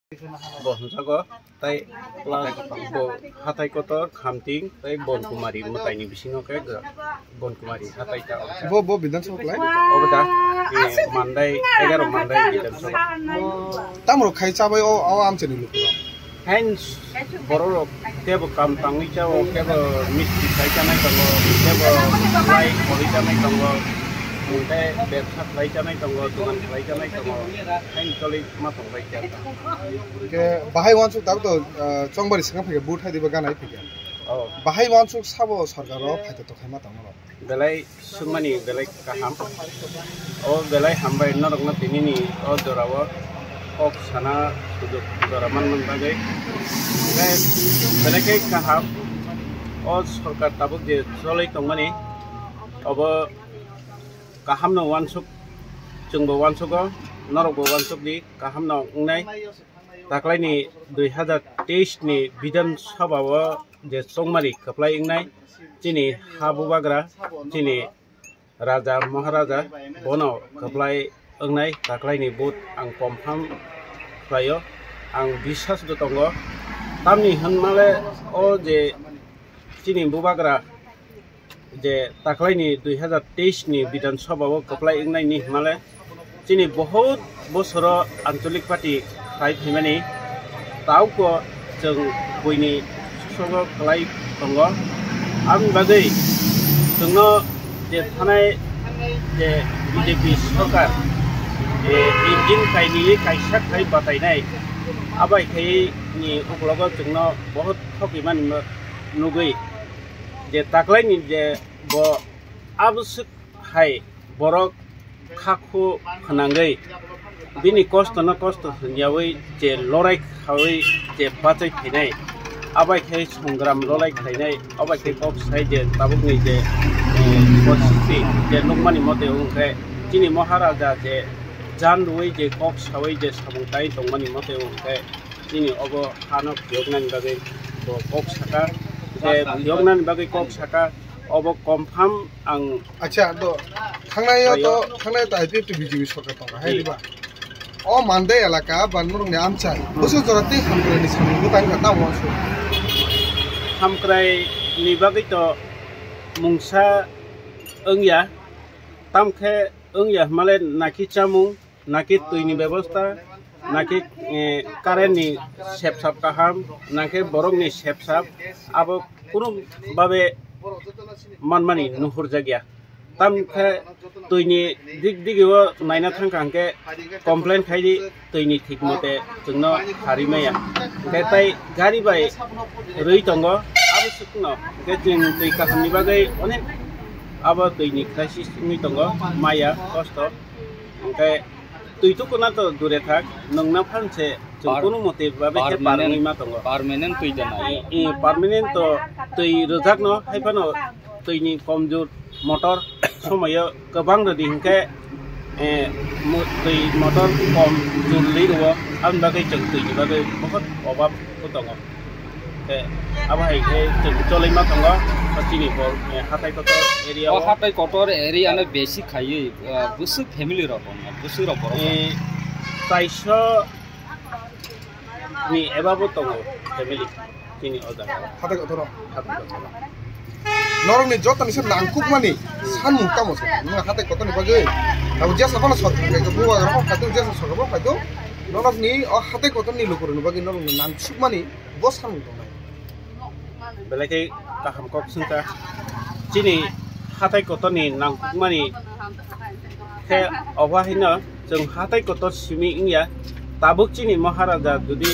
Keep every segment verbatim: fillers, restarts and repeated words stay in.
Bo hwnjago, tai plus bo Hatai Kotor, Khamting, tai Bonkumari mwtaini bisingo khe Bonkumari hatai ta. Bo, bo Bidhan Sabha kwlai? Obo da, eh, Mandai, egaroh Mandai Bidhan Sabha. Tamo rok khai chabai o, o amchaini lukurok? Hain bororok kebo kam tangwi chao, kebo misti khai chanai tongo, kebo lai khori chanai tongo, tei bebsa khlai chanai tongo, dogan khlai chanai tongo, hain choli ma tongbai kha. Ke bahai wansuk tabuk to, ah, chongbari swkang phaikhe, but hai diba gana hai phaikhe. Oh. Bahai wansuk sabo sarkar o phaito to khaima tongma rok. Belai swngmani belai kaham. O belai hambai norokno tinini o jorao kok sana sujuk jora manmani bagwi. Belai, belai khe kaham. O sorkar tabuk je cholwi tongmani obo kahamno wansuk, chwngbo wansugo, norokbo wansukdi, kahamno wngnai. Taklaini dui hazar teis ni Bidhan Sabha o je chongmani kwplai wngnai, chini ha bubagra, chini raja, maharaja, bono kwplai wngnai taklaini vote ang confirm khlaio, ang biswas bo tongo. Tamni hwnmale o je chini bubagra je taklaini dui hazar teis ni Bidhan Sabha o kwplai wngnaini hwnmale chini bohut bosoro ancholik party khai phaimani tauko chwng buini susogo kwlai tongo. Aboni bagwi chwngno je thanai je B J P sorkar je engine kainwi kaisa khai batainai, abai khai ni ukologo chwngno bohut thokimani nugwi je taklaini je bo abwswk hai borok khakhu phnangwi bini kosto no kosto hwnyawi je lorai khawi je bachai phainai, abai khe songram lorai khlainai, abai khe kok sai je tabukni je, eh, positi je nukmani mote wngkhe chini Maharaja je jan rwui je kok sawi je samung tai tongmani mote wngkhe chini obo hano phiyoknani bagwi bo kok saka, je phiyoknani bagwi kok saka, obo confirm ang. Acha, do thangnai yo to, thangnai to I P F T B J P sorkar tongo, hai diba? O Mandai elaka ba norokni amchai, bwswk jora tei hamkraini samung bwtang kha tamo wansuk. Hamkraini bagwi to mungsa wngya, tamkhe wngya hwnmale naki chamung, naki twini bebosta, naki, eh, current ni sepsap kaham, naki borok ni sepsap, abo kunu babe manmani nuhurjakya. Tamkhe twini dik digio naina thangkha hwnkhe complain khaidi, twini thik mote chwngno kharwi maya. Hwnkhe tai gari bai rwi tongo, abo swkno hwnkhe chwng twi kahamni bagwi onek abo twini crisis wngwi tongo, maya kosto. Hwnkhe twi tukuna to dure thak, nwngna phan se chwng kunu mote babe khe parwngwi ma tongo. Permanent twi da nai. I, i, permanent to twi rwjakno, hai phano twini komjor motor somoyo kwbang rwdi hinkhe, eh, mo-, twi motor komjor lwi rwo, aboni bagwi chwng twini bagwi bohot obab bo tongo. Khe abo hai khe chwng cholwi ma tongo, chini bo, eh, Hatai Kotor area o. O Hatai Kotor area no besi khaiwi, eh, bwswk family rok tongo, bwswk rok borok tongo. Eh, taiso ni eba bo tongo family chini o jaga o. Hatai Kotor o. Hatai Kotor o. Norokni jotoni se nangkukmani sanmung tamo se. Nang Hatai Kotor ni bagwi. Abo jesa phano sorkar khe bubagra phano khaito, jesa sorkar phano khaito. Norokni o Hatai Kotor ni lukurokni bagwi norokni nangkukmani bo sanmung tongnai. Belai khe kaham kok swngkha. Chini Hatai Kotor ni nangkukmani khe obo haino chwng Hatai Kotor simi wngya. Tabuk chini Maharaja jodi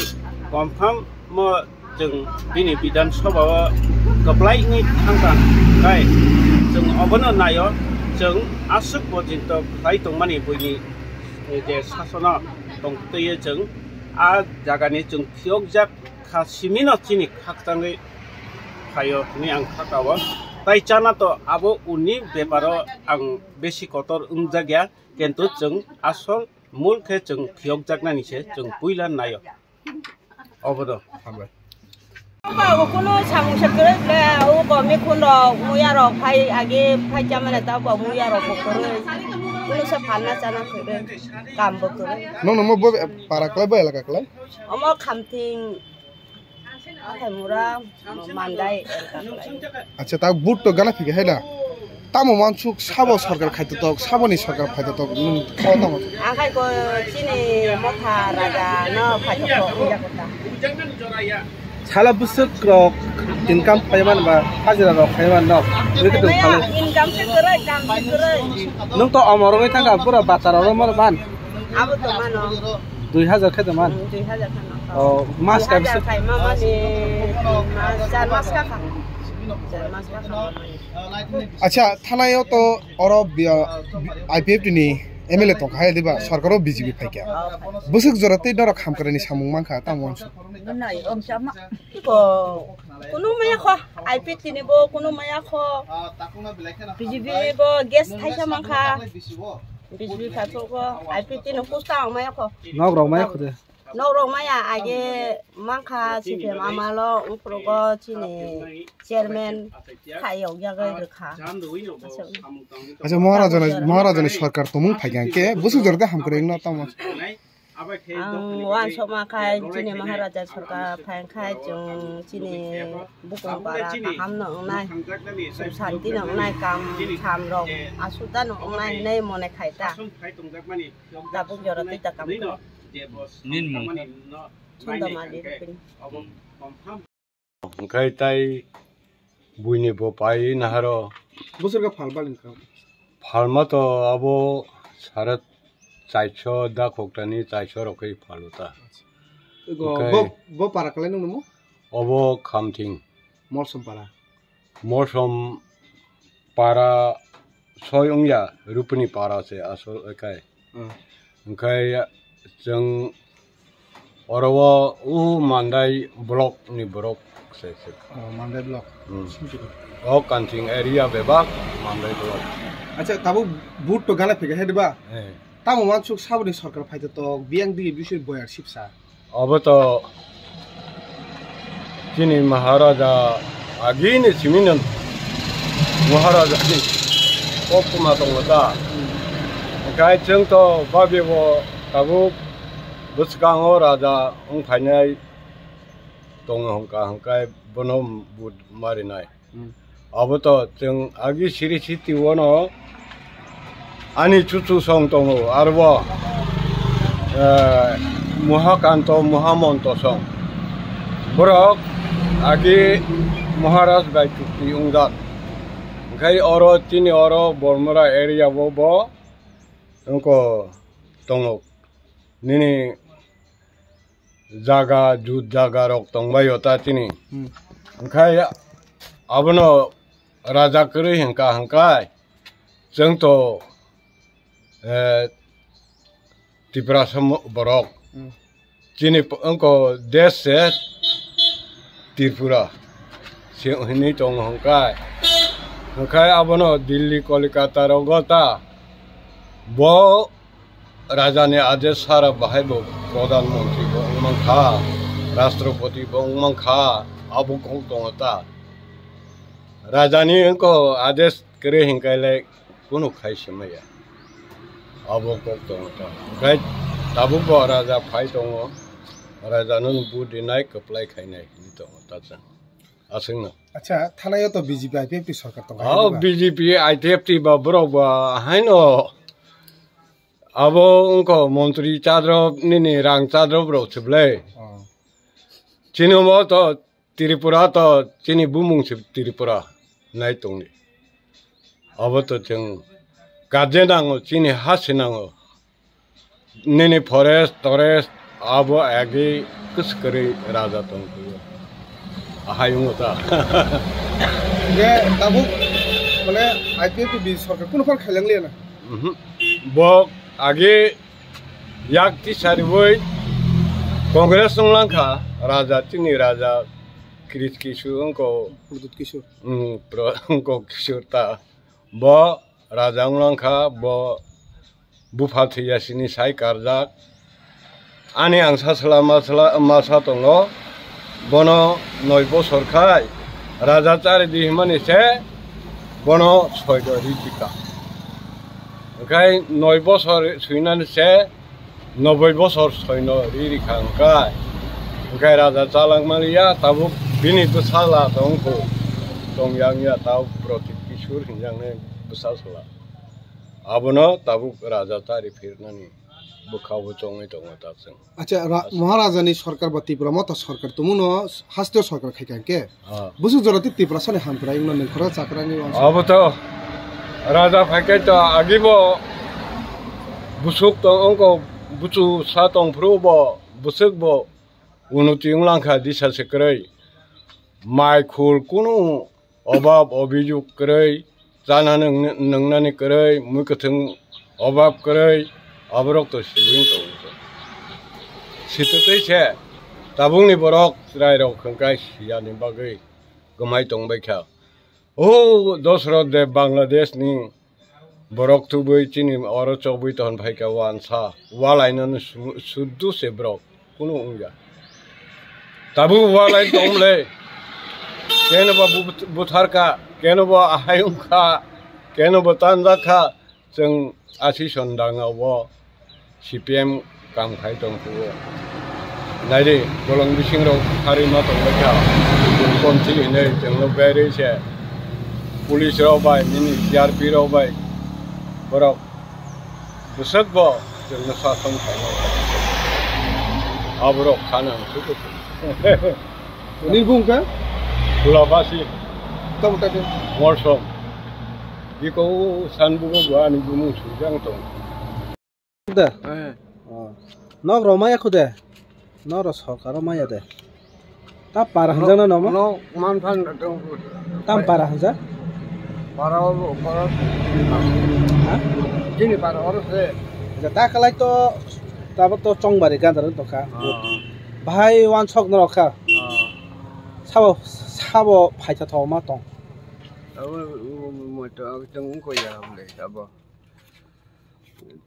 confirm mo chwng bini Bidhan Sabha o kwplai wngwi thangkha, khai chwng obono naio, chwng aswk porjonto khlai tongmani buini je sasono tongtwiwi chwng a jagani chwng phiyokjak kha simino chini khakchangwi phaio hwnwi ang kha kao. Tai chana to abo uni beparo ang besi kotor wngjakya, kintu chwng asol mul khe chwng phiyokjaknani se chwng puila naio. Obono hambai. Ba kunu samung se kwrwi ble, o komi khun rok, muya rok phai age phai chamale ta ba muya rok bo kwrwi. Kunusa phalna chana kwrwi, kambo kwrwi. Nung nungmo bo para kwlai, bo elaka kwlai? Omo Khamting, Athaimura, Mandai elaka kwlai. Acha, ta vote to gana phikha hai da? Tamo wansuk sabo sarkar khaitotok, saboni sarkar phaitotok, nung khawa tamo? Ang khai ko chini Motha raja no phaitotok wngya kota. Sala bwswk rok income khaiman ba hajira rok khaiman no? Wikit Maya, phalai. Income se kwrwi, kam se kwrwi. Nung to omor wngwi thangkha, pura batar oro moro ban. Abo to mano. Dui hajar khe to man. Hmm, dui hajar khe no. Oh, mas ka Dui hajar bwswk. Khai ma mani, mas, char mas ka kha. Char mas ka kha. Acha, thanai o to oro bi-, I P F T ni M L A tongkha hai diba, sarkar o B J P phaikha. Oh, khai. Bwswk jora tei norok hamkrai ni samung mankha, tamo wansuk. Nai, om chama. Ko, kunu maya kho, I P T ni bo kunu maya kho. B J P bo gas thaisa mankha. B J P kha ko, I P T no kusta ang maya kho. Nok rok maya kho de. Nok rok maya age mankha, C P M amalo, ungkrogo chini chairman khayo yagai rwkha. Acha, Maharaja ni, Maharaja ni sarkar tomung phaikha ke, bwswk jora tei hamkrai no tamo. Ang wansukma khai chini Maharaja sarkar phaikha, chwng chini bukung bara kaham no wngnai, suk santi no wngnai, kam tham rok asuda no wngnai hinwi mone khai ta. Tabuk jora tei ta kam khai. Nini mung kha? Chunda Mali Rupini. Hwnkhe tai buini bo pai naharo. Bwswk khe phal bali wngkha? Phalma to abo sare chaiso da khoktani chaiso rok khe phalo ta. Ego, hwnkhe bo, bo para kwlai nung nungmo? Obo Khamting. Molsom para. Mosom para soi wngya, Rupini para se asol ekai. Hmm. Hwnkhe chwng oro o u Mandai block ni borok se se. Oh, Mandai block. Hmm. Sintiko. O Khamting area bebak Mandai block. Acha, tabuk vote to gana phikha hai diba? Eh. Tamo wansuk saboni sarkar phaitotok, biyang digi bisui boyar sipsa. Obo to chini Maharaja agini simino Maharaja ni kok kuma tongo ta. Hwnkhe chwng to babi bo tabuk bwskango raja wng phainai tongo hwnkha, hwnkhe bono vote marinai. Hmm. Abo to chwng agi siri siti wano ani chuchu song tongo, arbo, eh, Muhakanto, Muhamonto song. Borok agi Maharaj bai chukti wngjak. Hwnkhe oro, chini oro Bormora area o bo wngko tongo. Nini jaga, jut jaga rok tongbaio ta chini. Hmm. Hwnkhe abono raja kwrwi hwnkha hwnkhe chwng to, eh, Tiprasa mo-, borok. Hmm. Chini p-, wngko desh se Tripura se hwnwi tongo hwnkhe. Hwnkhe abono Delhi, Kolkata rogo ta bo Raja ni adesh sara bahai bo Pradhan Mantri bo wng mankha, Rashtrapati bo wng mankha, abo kok tongo ta. Raja ni wngko adesh kwrwi hinkai le kunu khai se maya. Abo kok tongo ta. Hwnkhe tabuk bo raja phai tongo, raja no vote rinai kwplai khainai hinwi tongo ta chwng. Aswkno. Acha, thanai o to B J P I P F T sarkar tongo. Oh, hai diba? B J P I P F T ba borok ba haino. Abo wngkha montri chadrop nini rang chadrop rok se bwle. Oh. Chini omo to Tripura to chini bumung se Tripura nai tongdi. Abo to chwng gaje nango, chini ha se nango. Nini forest, torest abo agi kwswk kwrwi raja tongphio. Ahai wngo ta. Hingke tabuk mane I P F T ni sorkar kunu phano khailang liya na? Mhm. Bo agi yak tisariwi Congress wng langkha, raja chini raja Krit Kishore wngko. Pradyut Kishore. Mm, pro-, wngko Kishore ta. Bo raja wng langkha, bo bupha thwiya sini sai karjak. Ani ang sasla masla, masa tongo, bono noi bosor khai raja chari di himani se bono soido ri tika. Hwnkhe noi bosor swinani se noboi bosor soino ri rikha hwnkhe. Hwnkhe raja chalangmaliya tabuk bini bwsala tongkhu, tongyangya tabuk Pratik Kishore hinjaknai bwsasla. Abono tabuk raja chari phirnani bwkhao chongwi tongo ta chwng. Acha, ra-, Maharaja ni sorkar ba Tipra Motha sorkar tongmano haste sorkar khai kha hwnkhe? Ah. Busuk jora tei Tiprasa ni hamkrai wngno nongkhorna chakrani wansuk. Abo to raja phai khe to agibo busuk tong wngkho, buchu sa tong phuru bo busuk bo unoti wng lang kha disa se kwrwi. Mai khul kunu obab obijog kwrwi, chana nwng-, nwngnani kwrwi, mui kwthwng obab kwrwi, aborok to sibui tongo. Sitwtwi se tabukni borok chwrairok hwnkhe siyani bagwi gwmai tongbai kha. O Dosrot de Bangladesh ni borok tubui chini oro chobui ton phaikha wansa, walainani su-, suddu se borok kunu wngya. Tabuk walai tongmle, keno bo bu-, butharkha, keno bo ahai wngkha, keno bo tanjakha, chwng asi sondanga o. C P M kam khai tong khuo. Naidi, bolong bising rok harwi ma tong bai kha. Kon thili hinwi chwngno berwi se police rok bai, nini C R P rok bai, borok bwswk bo chwngno sason khaima. Aborok khana ang suku. Nini bung kha? Kulabasi. Tamo kake? Morsom. Iko sanbugo bo ani bumung sujang tong. De. Eh. Oh. Nok rok maya khude. Nok rok sorkar o maya de. Ta para hanjak na nomo? No, man phan dong. Tam para hanjak? Para o, para. Ha? Jini para oro se. Ja ta kalai to, tabo to chongbari gandar to kha. Ah. Bahai wansok norok kha. Ah. Sabo, sabo phaitha tho ma tong. Abo, mo, mo, to, chong ko ya le, abo.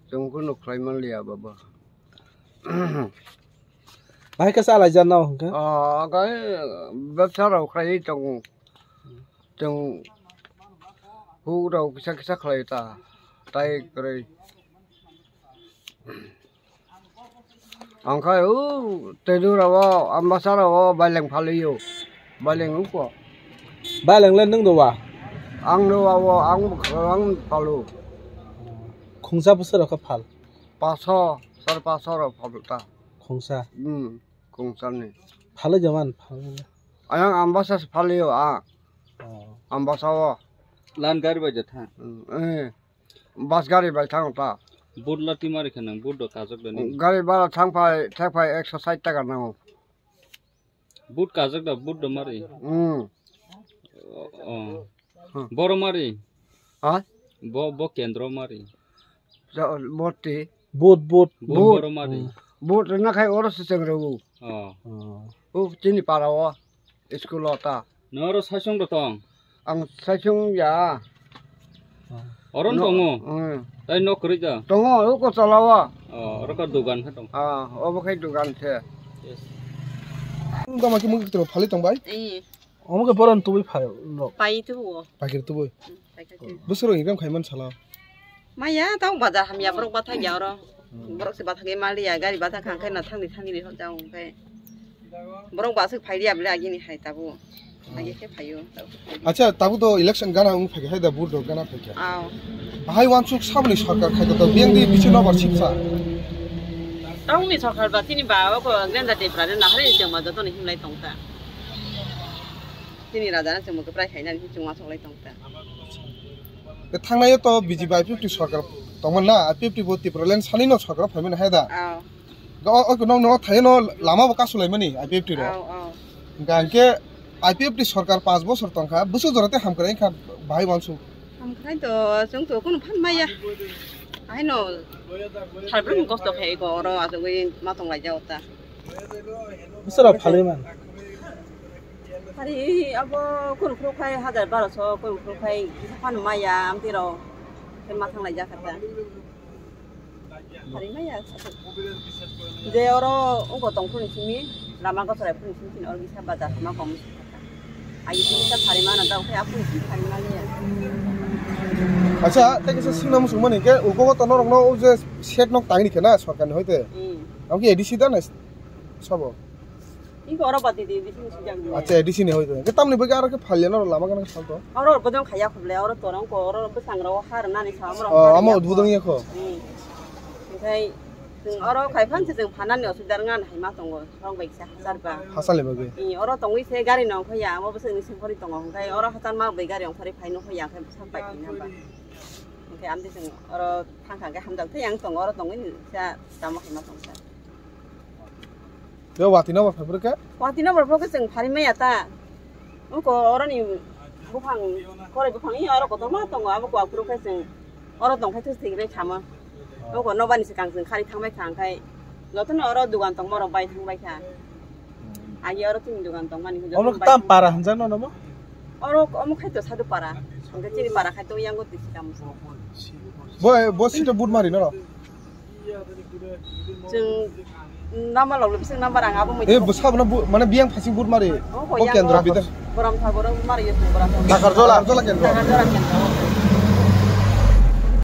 Chwng kunu khlai manliya baba. Bahai khe chalaijak no hwnkhe? Ah, hwnkhe bebsa rok khlaiwi tongo. Chwng huk rok kisa kisa khlai ta, tai kwrwi. Hwnkhe o tei dura o Ambasa rok o baileng phalwi o. Baileng wngkho. Baileng le nwng do wa? Ang do wa o, ang, ang phalu. Khungsa bwswk rok khe phal? Paso, sar paso rok phal ta. Khungsa? Hmm, khungsa ni. Phalwi jaman, phalwi. Ayang Ambasa se phalwi o, a. Oh. Ambasa o. Lan gari bai ja tha? Hmm, eh. Bus gari bai thang ta. But lati mari khe nang, but do kajak da ni. Gari bara thang phai, thang phai ekso sait taka nango. But kajak da, but do mari. Hmm. Oh. Hmm. Boro mari. Ha? Bo, bo kendro mari. Ja, boti. But, but. But. But boro mari. But na khai oro se cheng ro. Oh. Oh. O chini para o. School o ta. Noro saisong do tong? Ang saisong ya. Oro no, tongo? Hmm. Tai nok kwrwi da? Tongo, o ko chala o. Oh, oro ka dugan khe tong. Ah, obo khai dugan se. Yes. Gama ki mung tro phali tong bai? Ee. Omo ke boron tubui phai rok. Pai tu o. Pakir tubui. Hmm, pai ka tu. Bwswk rok income khai man sala? Maya tong bazar hamya borok bathang ya oro. Hmm. Borok se bathang ya mali ya gari bathang khang khai na thangni thangni ri hok jang khai. Borok ba aswk phai riya bwle agini hai tabuk. Agi khe phaio, tabuk khe phaio. Acha, tabuk to election gana wng phaikha hai da, vote rok gana phaikha. Aw. Bahai wansuk saboni sorkar khai to, biyang di bichu nobar siksa. Tongni sorkar ba chini ba o ko Genda Debra de nahari chengma joto ni himlai tongta. Chini raja na chengma kwprai khainani chengma soklai tongta. Thangnai to B J P I P F T sorkar tongmani na, I P F T bo Tipraland sani no sorkar phaimani hai da. Aw. O, o, no, no, thaino lama bo kasulaimani I P F T ro. Aw, aw. Hingke I P F T sorkar panch bosor tongkha, bwswk jora tei hamkrai wngkha bahai wansuk. Hamkrai to, chwng to kunu phan maya. Ahaino thalbrwng kosto khai ko oro achugwi ma tonglaijao ta. Bwswk rok phalwi man? Hari abo kunu khrukhai hajar baro so, kunu khrukhai kisa phan maya amtwi rok khe ma thanglaijak kha ta. Pharimaya. Je oro wngkha tongphuru ni simi, lama gosorai phuru ni simi chini oro kisa bazar hama kong. Agi kisa pharimana da, ukhai aphuru ni simi pharimaliya. Acha, tei kisa singna muchung mani ke, ugo to norok no o je shed nok tangni khe na sorkar ni hoite. Hmm. Am ki A D C da na sabo? Iko oro bati di, di sini sini jang. Acha, A D C ni hoite. Ke tamni bagi aro ke phalya no lama kana salto. Oro bodong khaya khuble, oro torong ko, oro bwsang ro har nani sa, oro. Oh, har amo ya ko. Bodong ya ko. Hmm. Oke, chwng oro khai phan se chwng phanani osubida wngna hai ma tongo, rok bai kisa hachal ba. Hachal ni bagwi? Ee, oro tongwi se gari no ongkha ya, amo bwswk ni sengkhorwi tongo, hwnkhe oro hachal ma bai gari ongkhorwi phai nukho ya, hwnkhe bwsak pai khaina ba. Hwnkhe amtwi chwng oro thang thang khe hamjak thai ang tongo, oro tongwi sa tamo hai ma tongsa. Yo, wati no bo phai phuru khe? Wati no bo phuru khe chwng phari maya ta. Oko oroni buphang, korai buphang, iya oro kotorma tongo, abo kuaphuru khe chwng oro tongkhe thik thik bai khamo. Oko nokbar ni swkang chwng khari thangbai kha, hwnkhe jotono oro dugan tongma rok bai thangbai kha. Agi oro chini dugan tongmani hwnjak. Omo bai tam thang-, para hwnjak no nomo? Oro omo khai to Sadhu para. Hwnkhe chini para khai to yango tisi kamo. Bo, bo sito but mari no? Chwng number log le bising number ang abo. Eh, bo sabno bu-, mane biyang phasing but mari. Oh, bo kendra bidang. Boram tha boram mari yo boram tha. Nakarjola, Nakarjola kendra. Nakarjola kendra.